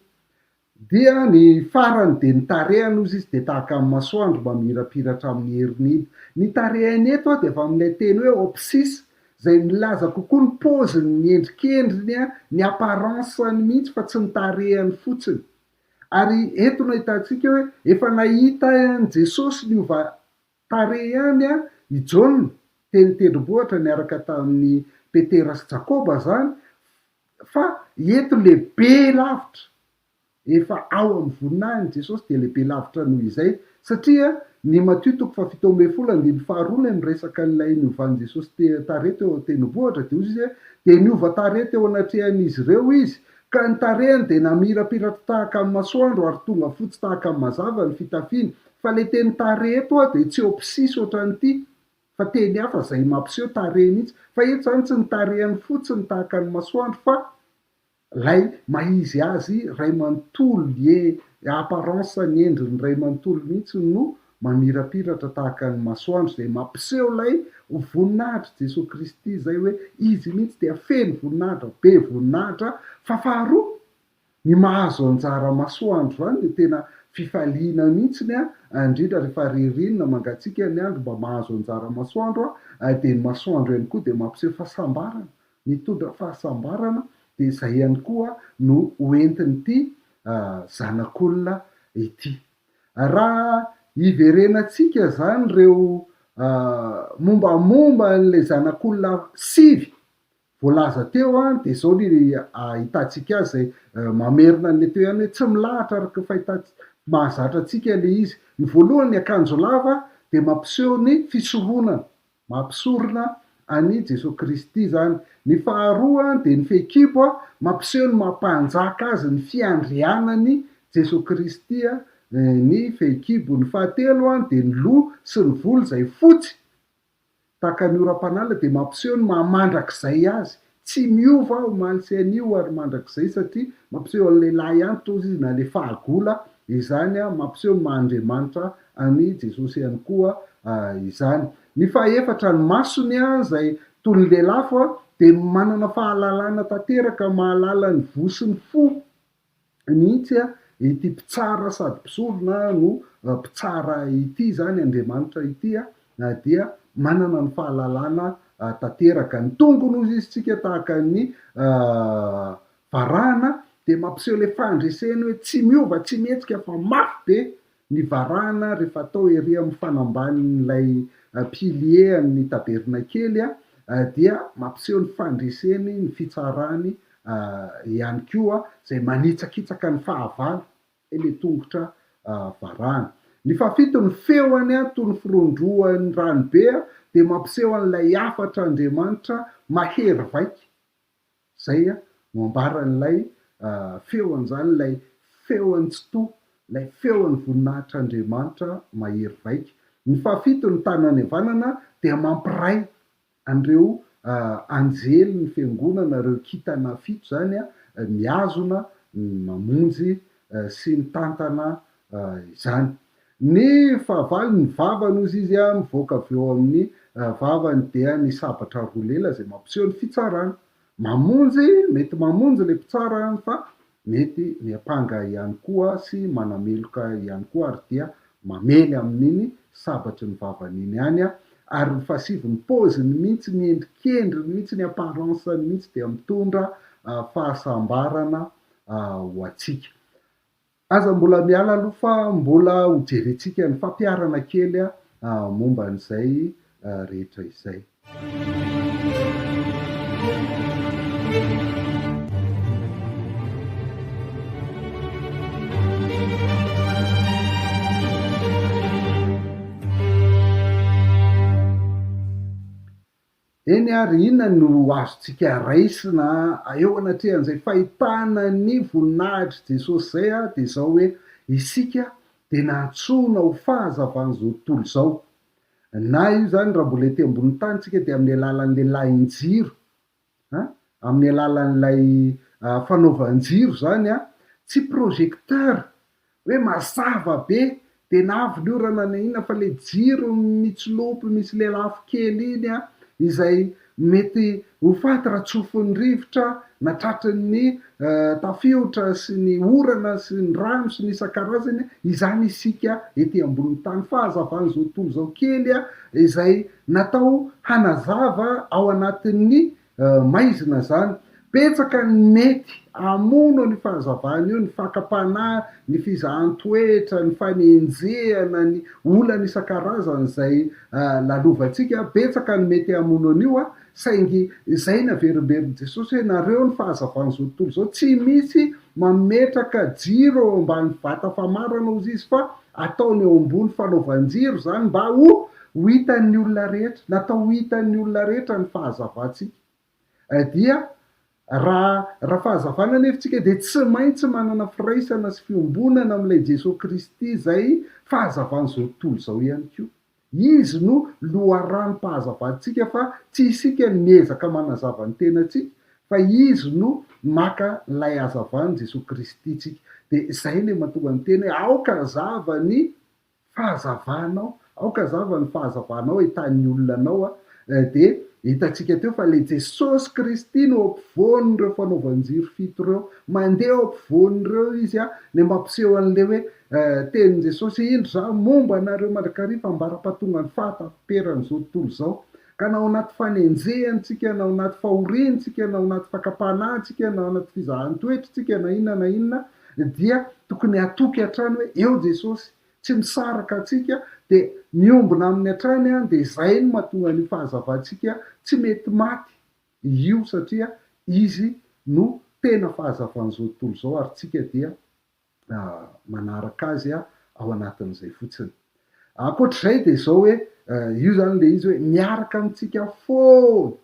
Dia ny farany dia ny tarehiny hozy izy dia tahaka ny masoandro mamirapiratra amin'ny heriny iny. Ny tarehiny eto dia avy amin'ilay teny hoe opsis izay milaza kokoa ny paoziny, ny endrikendriny, ny apparence-ny mihitsy fa tsy ny tarehiny fotsiny. Ary eto no ahitantsika hoe efa nahita an'i Jesosy niova tarehy ihany i Jaona teny tendrombohitra niaraka tamin'i Petera sy Jakoba izany fa eto lehibe lavitra. Efa ao amin'ny voninahiny Jesosy dia lehibe lavitra noho izay satria ny Matio toko faha-17 andininy faharoa ilay miresaka an'ilay niovan'i Jesosy tarehy teo an-tendrombohitra dia hoy izy hoe dia niova tarehy teo anatrehan'izy ireo izy ka ny tarehiny dia namirapiratra tahaka ny masoandro ary tonga fotsy tahaka ny mazava ny fitafiany fa ilay teny tarehy eto dia tsy opsis ohatran'ity fa teny hafa izay mampiseho tarehy mihitsy fa eto izany tsy ny tarehiny fotsiny tahaka ny masoandro fa Lay maha izy azy ray manontolo ie apparence ny endriny ray manontolo mihitsy no mamirapiratra tahaka ny masoandro izay mampiseho lay voninahitry Jesoa Kristy izay hoe izy mihitsy dia feno voninahitra be voninahitra fa faharoa ny mahazo anjara masoandro izany dia tena fifaliana mihitsiny a indrindra rehefa ririnina mangatsiaka ny andro mba mahazo anjara masoandro a dia ny masoandro ihany koa dia mampiseho fahasambarana Mitondra fahasambarana dia izay ihany koa no ho entin'ity Zanak'olona ity. Raha hiverenantsika izany ireo mombamomba an'ilay Zanak'olona sivy voalaza teo dia izao ny ahitantsika azy izay mamerina an'ilay teo ihany hoe tsy milahatra araka ny fahitantsika mahazatra antsika ilay izy. Ny voalohany ny akanjo lava dia mampiseho ny fisoronana. Mampisorona an'i Jesoa Kristy izany. Ny faharoa dia ny fehikibo mampiseho ny maha mpanjaka azy, ny fiandrianan'i Jesoa Kristy ny fehikibo. Ny fahatelo dia ny loha sy ny volo izay fotsy tahaka ny oram-panala dia mampiseho ny maha mandrakizay azy. Tsy miova omaly sy anio ary mandrakizay satria mampiseho an'ilay lahy antitra ozy izy na ilay fahagola izany mampiseho ny maha Andriamanitra an'i Jesosy ihany koa izany. Ny fahaefatra ny masony izay toy ny lelafo dia manana fahalalana tanteraka mahalala ny voa sy ny fo mihitsy ity mpitsara sady mpisorona no mpitsara ity izany Andriamanitra ity dia manana ny fahalalana tanteraka. Ny tongony hozy izy tsika tahaka ny varahana dia mampiseho ilay fandreseny hoe tsy miova tsy mihetsika fa mafy be ny varahana rehefa atao ery amin'ny fanambanin'ilay pilier an'ny tabernakely dia mampiseho ny fandreseny ny fitsarany ihany koa izay manitsakitsaka ny fahavalo ilay tongotra varahana. Ny fahafito, ny feony toy ny firohondrohan'ny ranobe dia mampiseho an'ilay hafatr'Andriamanitra mahery vaika. Izay no ambaran'ilay feony izany, ilay feon'ny Tsitoha, ilay feon'ny voninahitr'Andriamanitra mahery vaika. Ny fahafito, ny tanany havanana dia mampiray an'ireo anjelin'ny fiangonana, ireo kintana fito izany, mihazona, mamonjy sy mitantana izany. Ny fahavalo, ny vavany hozy izy, mivoaka avy eo amin'ny vavany dia ny sabatra roa lela izay mampiseho ny fitsarana. Mamonjy, mety mamonjy ilay mpitsara fa mety miampanga ihany koa sy manameloka ihany koa ary dia mamely amin'iny sabatry ny vavany iny ihany. Ary ny fahasivy, ny paoziny mihitsy, ny endrikendriny mihitsy, ny apparence-ny mihitsy dia mitondra fahasambarana ho antsika. Aza mbola miala aloha fa mbola ho jerentsika ny fampiharana kely momba an'izay rehetra izay. Eny ary, inona no azontsika raisina eo anatrehan'izay fahitana ny voninahitr'i Jesosy izay? Dia izao hoe, isika dia nantsoina ho fahazavan'izao tontolo izao. Na io izany raha mbola ety ambonin'ny tany isika dia amin'ny alalan'ilay lahin-jiro, amin'ny alalan'ilay fanaovan-jiro izany, tsy projecteur hoe mazava be dia na avy ny orana na inona fa ilay jiro mitsilopy misy lelafo kely iny an, izay mety ho faty raha tsofin'ny rivotra na tratrin'ny tafiotra sy ny orana sy ny rano sy ny isan-karazany, izany isika ety ambonin'ny tany. Fahazavan'izao tontolo izao kely izay natao hanazava ao anatin'ny maizina izany. Betsaka ny mety hamono an'io fahazavana io, ny fakam-panahy, ny fizahan-toetra, ny fanenjehana, ny olana isan-karazany izay lalovantsika. Betsaka ny mety hamono an'io, saingy izay no averimberin'i Jesosy hoe nareo ny fahazavan'izao tontolo izao. Tsy misy mametraka jiro eo ambany vata famarana hozy izy fa ataony eo ambony fanaovan-jiro izany mba ho ho hitan'ny olona rehetra. Natao ho hitan'ny olona rehetra ny fahazavantsika. Dia raha raha fahazavana anefa isika dia tsy maintsy manana firaisana sy fiombonana amin'ilay Jesoa Kristy izay fahazavan'izao tontolo izao ihany koa. Izy no loharanom-pahazavantsika fa tsy isika no miezaka manazava ny tenantsika fa Izy no maka ilay hazavan'i Jesoa Kristy tsika. Dia izay ilay mahatonga ny teny hoe aoka hazava ny fahazavanao, aoka hazava ny fahazavanao ahitan'ny olona anao a, dia hitantsika teo fa ilay Jesosy Kristy no ao ampovoan'ireo fanaovan-jiro fito ireo, mandeha ao ampovoan'ireo Izy a, ny mampiseho an'ilay hoe tenin'i Jesosy, indro izaho momba anareo mandrakariva ambara-pahatonga ny fahataperan'izao tontolo izao. Ka na ao anaty fanenjehantsika, na ao anaty fahoriantsika, na ao anaty fakam-panahintsika, na ao anaty fizahan-toetritsika, na inona na inona, dia tokony hatoky hatrany hoe eo Jesosy, tsy misaraka antsika, dia miombona aminy hatrany an, dia izay no mahatonga an'io fahazavantsika tsy mety maty io satria Izy no tena fahazavan'izao tontolo izao ary tsika dia manaraka Azy ao anatin'izay fotsiny. Ankoatr'izay dia izao hoe io izany ilay izy hoe miaraka amintsika foana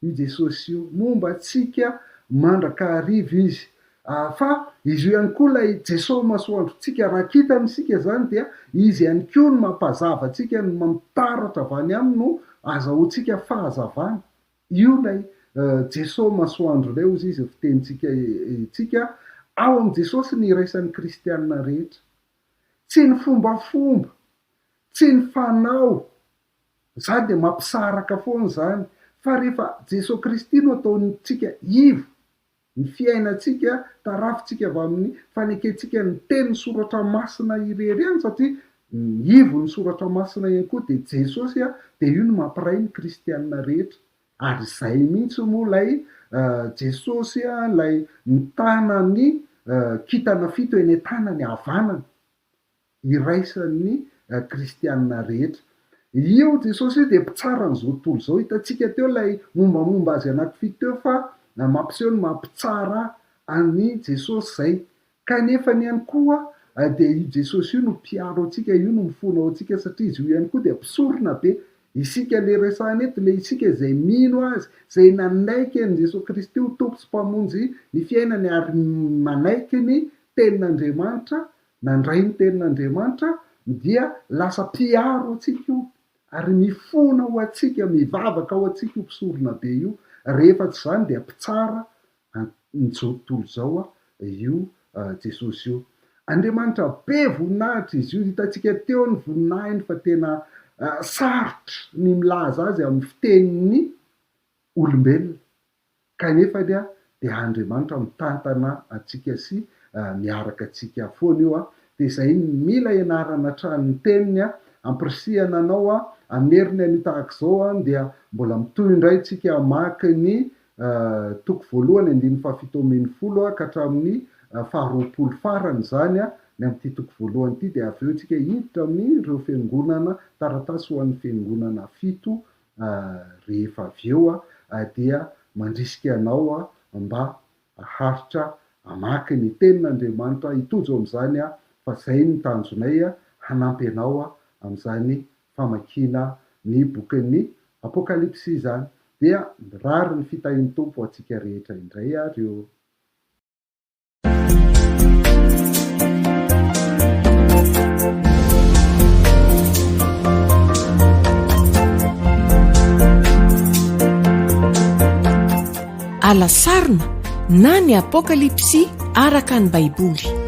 io Jesosy io, momba antsika mandrakariva Izy. Fa Izy io ihany koa ilay Jesosy masoandrontsika, raha kintana isika izany dia Izy ihany koa no mampazava antsika, no mampitaratra avy any Aminy no azahoantsika fahazavana. Io ilay Jesosy masoandro ilay hozy izy fitenintsika itsika, ao amin'i Jesosy ny iraisan'ny kristiana rehetra. Tsy ny fombafomba, tsy ny fanao, Izany dia mampisaraka foana izany. Fa rehefa Jesoa Kristy no ataontsika ivo ny fiainantsika, tarafintsika avy amin'ny fanekentsika ny tenin'ny Soratra Masina irery ihany, satria ny ivon'ny Soratra Masina ihany koa dia Jesosy, dia io no mampiray ny kristiana rehetra. Ary izay mihitsy moa ilay Jesosy, ilay mitana ny kintana fito eny an-tanany havanana. iraisan'ny kristiana rehetra. Io Jesosy io dia mpitsara an'izao tontolo izao. Hitantsika teo ilay mombamomba azy anankifito teo fa mampiseho ny maha mpitsara an'i Jesosy izay. Kanefany ihany koa dia io Jesosy io no mpiaro antsika, io no mifona ho antsika satria izy io ihany koa dia mpisorona be. Isika ilay resahina eto, ilay isika izay mino Azy, izay nanaiky an'i Jesosy Kristy ho Tompo sy Mpamonjy ny fiainany ary manaiky ny Tenin'Andriamanitra, nandray ny tenin'Andriamanitra dia lasa mpiaro antsika io ary mifona ho antsika, mivavaka ho antsika io mpisoronabe io, rehefa tsy izany dia mpitsara an'izao tontolo izao io Jesosy io. Andriamanitra be voninahitra izy io, hitantsika teo ny voninahiny fa tena sarotra ny milaza azy amin'ny fitenin'ny olombelona. Kanefa anie dia Andriamanitra mitantana antsika sy miaraka antsika foana io dia izay mila ianarana hatrany ny teniny ampirisihana anao amin'ny heriny anio tahaka izao dia mbola mitohy indray tsika hamaky ny toko voalohany andininy faha 17 ka hatramin'ny faha 20 farany izany ny amin'ity toko voalohany ity dia avy eo tsika hiditra amin'ireo fiangonana taratasy ho an'ny fiangonana fito rehefa avy eo dia mandrisika anao mba haharitra hamaky ny tenin'Andriamanitra, hitojo amin'izany fa izay ny tanjonay hanampy anao amin'izany famakiana ny bokin'ny Apokalypsy izany. Dia mirary ny fitahian'ny Tompo ho antsika rehetra indray ary ô. Alasarina na ny Apokalypsy araka ny Baiboly.